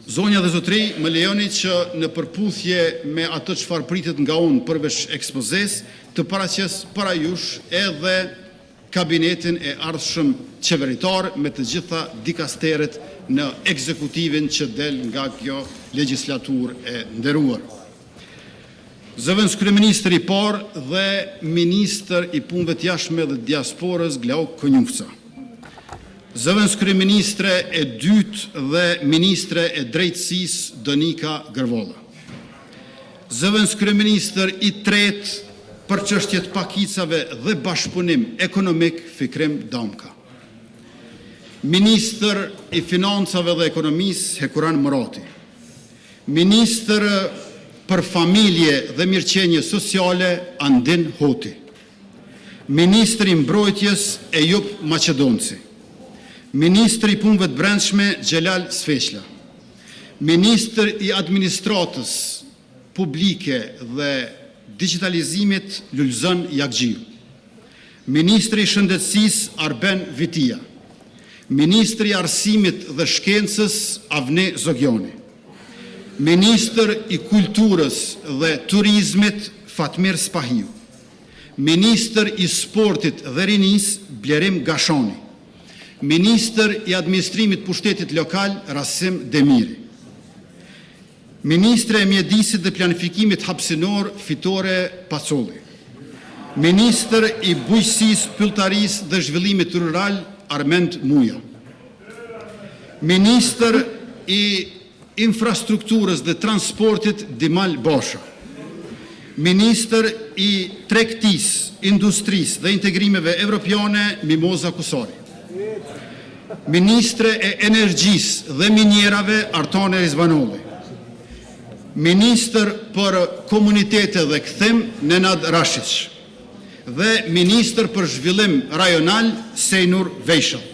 Zonja dhe zotërinj, Më lejoni që në përputhje me atë çfarë pritet nga unë përveç ekspozesë, të paraqes para jush edhe kabinetin e ardhshëm qeveritar me të gjitha dikasteret në ekzekutivin që del nga kjo legjislaturë e nderuar. Zëvendëskryeministër i parë dhe ministër i Punëve të Jashtme dhe Diasporës, Glauk Konjufca. Zëvendëskryeministre e dytë dhe ministre e Drejtësisë, Donika Gërvalla, Zëvendëskryeministër i tretë për Çështje të Pakicave dhe Bashkëpunim Ekonomik, Fikrim Damka, Ministër i Financave dhe Ekonomisë, Hekuran Murati, Ministër për Familje dhe Mirëqenie Sociale, Andin Hoti, Ministër i Mbrojtjes, Ejup Maqedonci, Ministër i Punëve të Brendshme, Xhelal Sveçla, Ministër i Administratës Publike dhe Digjitalizimit, Lulëzon Jagxhiu, Ministër i Shëndetësisë, Arben Vitia, Ministër i Arsimit dhe Shkencës, Avni Zogiani, Ministër i Kulturës dhe Turizmit, Fatmir Spahiu, Ministër i Sportit dhe Rinisë, Blerim Gashani, Ministër i Administrimit të Pushtetit Lokal, Rasim Demiri, Ministre e Mjedisit dhe Planifikimit Hapësinor, Fitore Pacolli, Ministër i Bujqësisë, Pylltarisë dhe Zhvillimit Rural, Armend Muja, Ministër i Infrastrukturës dhe Transportit, Dimal Basha, Ministër i Tregtisë, Industrisë dhe Integrimeve Evropiane, Mimoza Kusari, Ministre e Energjisë dhe Minierave, Artane Rizvanolli, Ministër për Komunitete dhe Kthim, Nenad Rashiq dhe ministër për Zhvillim Rajonal, Sejnur Vejshall.